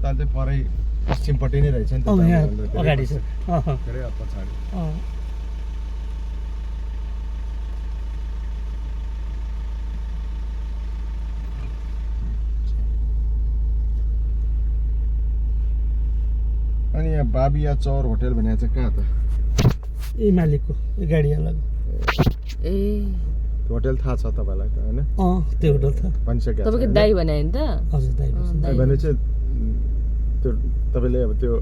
अस्पताल चाहिँ परै पश्चिमपट्टि नै रहेछ नि त अगाडि छ धेरै पछाडि अनि यहाँ बाबिया चौर होटल भनेको चाहिँ कहाँ त ए मालिकको गाडी अलग ए होटल थाहा छ तपाईँलाई त होइन त्यो होटल छ भनिसक्यो तपाईँको दाइ भने होइन त हजुर दाइ भने चाहिँ त्यो तपाईँले अब त्यो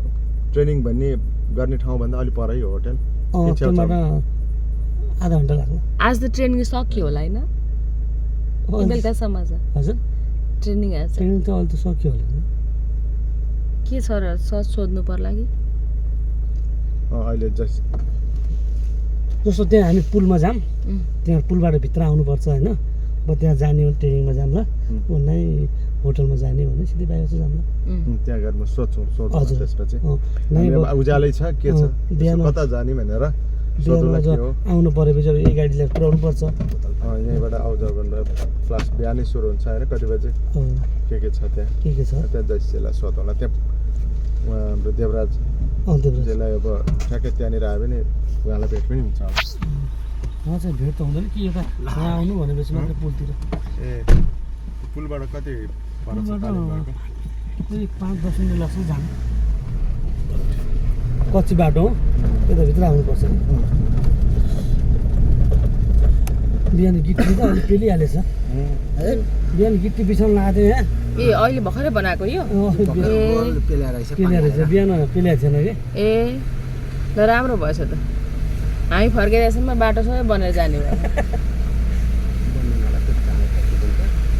ट्रेनिङ भन्ने गर्ने ठाउँभन्दा अलिक परै हो होटल त्योबाट आधा घन्टा लाग्छ आज त ट्रेनिङ सक्यो होला होइन बेलुकासम्म छ हजुर ट्रेनिङ आज ट्रेनिङ त अहिले त सक्यो होला के छ र सच सोध्नु पर्ला कि अहिले जस्तो त्यहाँ हामी पुलमा जाऊँ त्यहाँ पुलबाट भित्र आउनुपर्छ होइन अब त्यहाँ जाने हो ट्रेनिङमा जाऊँ ल नै होटलमा जाने भने सिधै बाहिर चाहिँ जाऊँ ल त्यहाँ गएर म सोध्छौँ हजुर त्यसपछि नै उज्यालै छ के छ कता जाने भनेर आउनु परेपछि अब यही गाडी लिएर पुऱ्याउनु पर्छ यहीँबाट आउजाउ गर्नु क्लास बिहानै सुरु हुन्छ होइन कति बजे के छ त्यहाँ के छ त्यहाँ जैसेलाई सोधौँला त्यहाँ हाम्रो देवराज जेलाई अब ठ्याक्कै त्यहाँनिर आयो भने उहाँलाई भेट पनि हुन्छ उहाँ चाहिँ भेट त हुँदैन कि यता आउनु भनेपछि मात्रै पुलतिर ए पुलबाट कति पर्छ 5-10 मिनट लाग्छ जानु कच्ची बाटो हो त्यताभित्र आउनुपर्छ बिहान गिट्टी त अलिक पेलिहालेछ बिहान गिट्टी बिछाउनु लगाएको थियो यहाँ ए अहिले भर्खरै बनाएको यो पेलिरहेछ बिहान पेलिएको थिएन कि ए ल राम्रो भएछ त हामी फर्किँदैछौँ बाटो सबै बनेर जाने भयो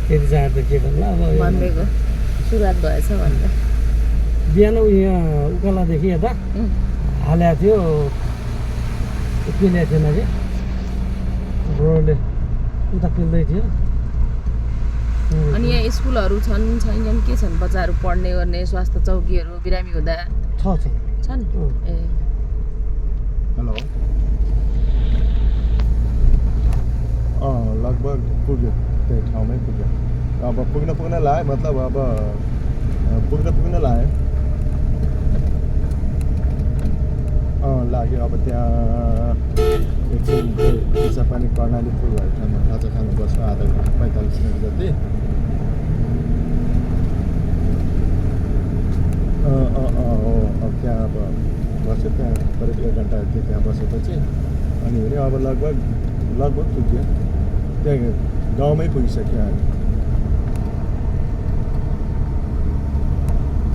त्यति चाड त के गर्नु अब भनिदिएको सुरुवात भएछ भनेर बिहान यहाँ उकालादेखि यता हालेको थियो पेलिएको थिएन कि रोडले उता पेल्दै थियो अनि यहाँ स्कुलहरू छैनन् के छन् बच्चाहरू पढ्ने गर्ने स्वास्थ्य चौकीहरू बिरामी हुँदा छन् ए हेलो लगभग पुग्यो त्यही ठाउँमै पुग्यो अब पुग्न लाग्यो मतलब अब पुग्न लाग्यो लाग्यो अब त्यहाँ एकछिन चिसापानी कर्णाली पुल भएको ठाउँमा खाजा खानु बस्नु आधा घन्टा 45 मिनट जति अब त्यहाँ अब बस्यो त्यहाँ करिब 1 घन्टा जति त्यहाँ बसेपछि अनि भने अब लगभग पुग्यो त्यहाँ गाउँमै पुगिसक्यो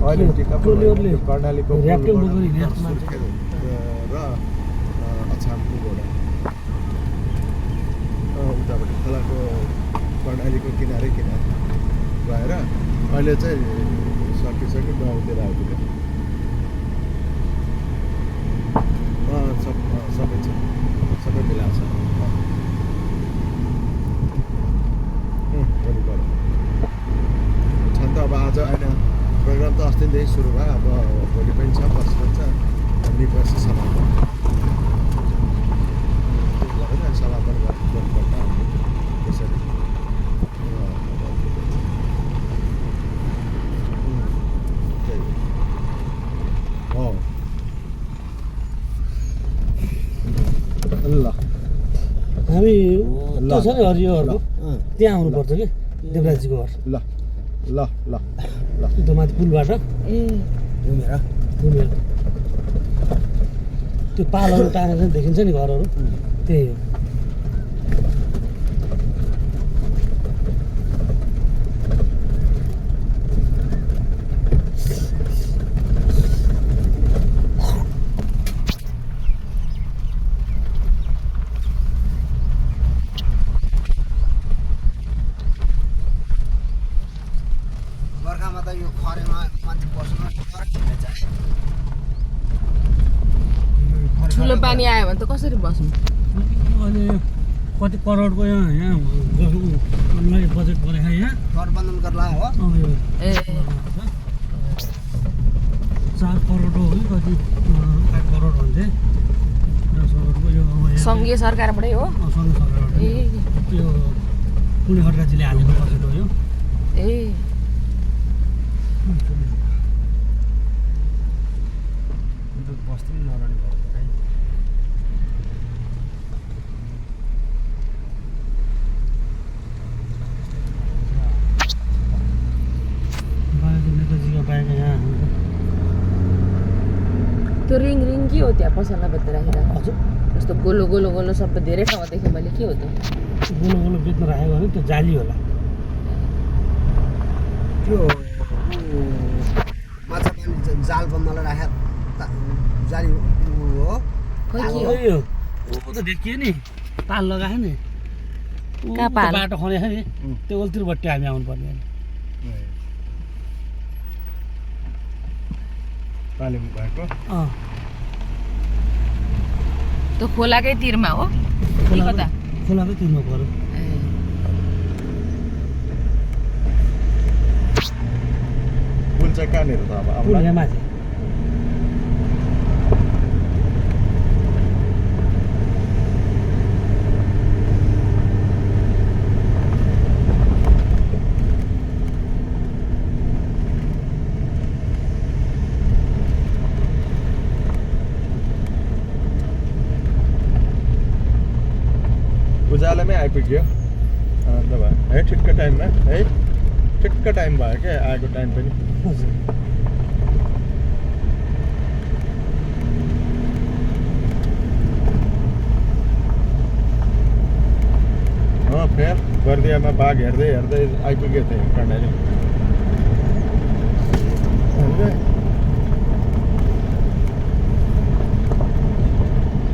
अहिले कर्णालीको र अछामपुरबाट उतापट्टि खोलाको कर्णालीको किनारै गएर अहिले चाहिँ सकिसक्यो गाउँतिर आइपुग्यो सबै भेला छ छन् त अब आज होइन प्रोग्राम त अस्तिदेखि सुरु भयो अब भोलि पनि छ पर्सि पनि छ निपर्छ समापन समापन गर्नुपर्छ त्यसरी हो ल हामी त्यो छ नि हरियोहरूको त्यहाँ आउनुपर्छ कि देवराजीको घर ल ल ल ल त्यो माथि पुलबाट घुमेर त्यो पालहरू टाँगेर देखिन्छ नि घरहरू त्यही हो ठुलो पानी आयो भने त कसरी बस्नु अहिले कति करोडको यहाँ बजेट गरेको यहाँ घर बनाउनु गर्ला हो ए 4 करोड हो कि कति 8 करोड भन्थे 10 करोडको यो सङ्घीय सरकारबाटै हो सङ्घीय सरकारबाट ए त्यो पुणे खड्काजीले हालेको बजेट हो यो ए त्यो रिङ के हो त्यहाँ पसलभित्र राखिरहेको हजुर जस्तो गोलो गोलो गोलो शब्द धेरै ठाउँमा देखेँ मैले के हो त्यो गोलो गोलो बेच्न राखेको भने त्यो जाली होला त्यो माछा पानी जाल बन्नलाई राखेर जाली हो खै के हो यो ऊ त देखियो नि ताल लगायो नि ऊ कहाँ त पाल? बाटो खनेको नि त्यो ओल्तिरबाट हामी आउनु पर्ने तालिम भएको त्यो खोलाकै तिरमा हो कि कता खोलाकै तिर्नु पर्यो पुल चाहिँ कहाँनिर त अब पुल यहाँ माथि उज्यालोमै आइपुग्यो आनन्द भयो है ठिक्क टाइममा है ठिक्क टाइम भयो क्या आएको टाइम पनि हजुर फेर बर्दियामा बाघ हेर्दै हेर्दै आइपुगेको थिएँ कर्णाली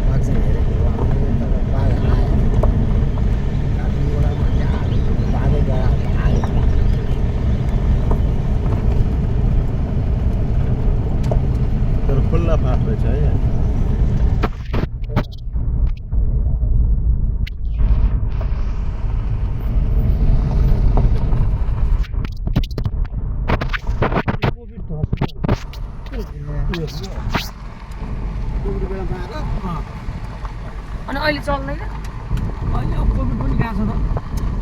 बाघ चाहिँ हेरेको हो हामीले तर बाघ आयो काठमाडौँबाट मान्छे आयो बाघै गएर आयो तर खुल्ला फाट रहेछ है कोभिड हस्पिटल कोभिड बेलामा आएको अनि अहिले चल्दैन अहिले अब कोभिड पनि गएको छ त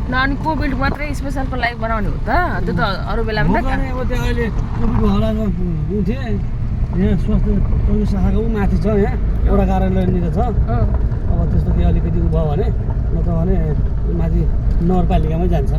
न अनि कोभिड मात्रै स्पेसलको लागि बनाउने हो त त्यो त अरू बेलामा म त पनि अब त्यहाँ अहिले कोभिड हलामा उठेँ यहाँ स्वास्थ्य प्रविधि शाखाको ऊ माथि छ यहाँ एउटा कार्यालयनिर छ अब त्यस्तो केही अलिकति उ भयो भने नत्र भने माथि नगरपालिकामै जान्छ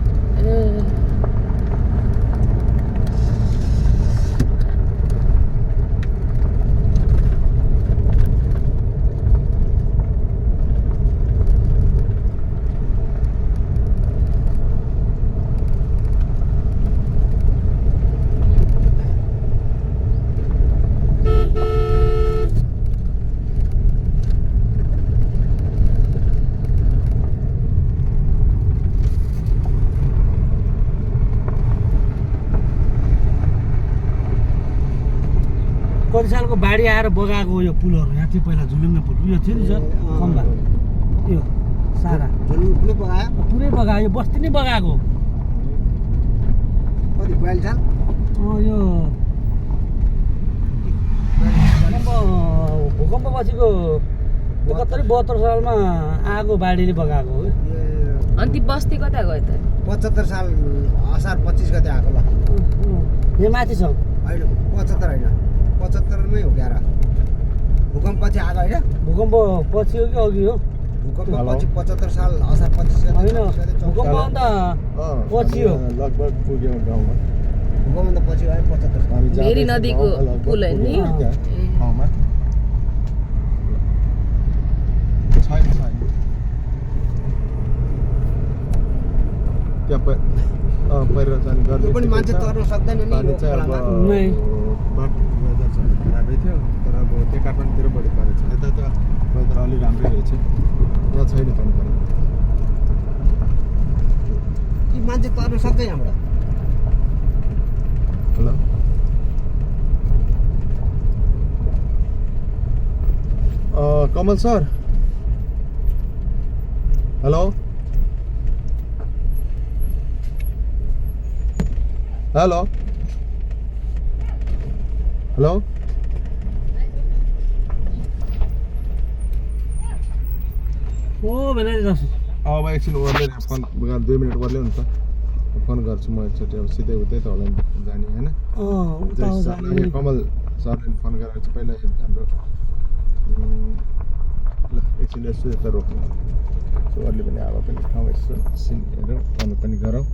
कति सालको बाढी आएर बगाएको यो पुलहरू यहाँ थियो पहिला झुलुङ्गे पुल यो थियो नि सर खम्बा यो सारा झुलुङ पुरै बगायो पुरै बगायो यो बस्ती नै बगाएको कति 42 साल यो भूकम्प पछिको 71-72 सालमा आएको बाढीले बगाएको हो अनि ती बस्ती कता गयो त 75 साल असार 25 गते आएको ल यहाँ माथि छ होइन 75 होइन 75 मै हो क्यार भूकम्प पछि आएको होइन भूकम्प पछि हो कि अघि हो भूकम्प पछि 75 साल असार 25 गते होइन 26 गते भूकम्प अन्त पछि हो लगभग पुग्यौँ गाउँमा भूकम्प पछि आयो 75 साल हामी भेरी जाँदैछौँ नदीको गाउँमा लगभग पुल होइन नि? पुग्यौँ त्यहाँ ठाउँमा छैन त्यहाँ पहिरो जाने त्यो पनि मान्छे तर्न सक्दैन नि पानी यो चाहिँ खोलामा अब नै। बाटो वेदर चाहिँ अलिक खराबै थियो तर अब त्यो काठमाडौँतिर बढी परेको छ यता त वेदर अलिक राम्रै रहेछ यहाँ छैन पानी परेको कि मान्छे तर्न सक्छ यहाँबाट हेलो कमल सर हेलो हेलो हेलो ओ भने जस्तो अब एकछिन ओर्दै फोन 2 मिनट ओर्ल्यो नि त फोन गर्छु म एकचोटि अब सिधै उतै त होला नि जाने होइन उता हो सरलाई जाने। कमल सरले फोन गरेर चाहिँ पहिला हाम्रो ल एकछिन यसो यता रोक्नु सो अरूले पनि अब पनि ठाउँ यसो सिन हेरौँ अनु पनि गरौँ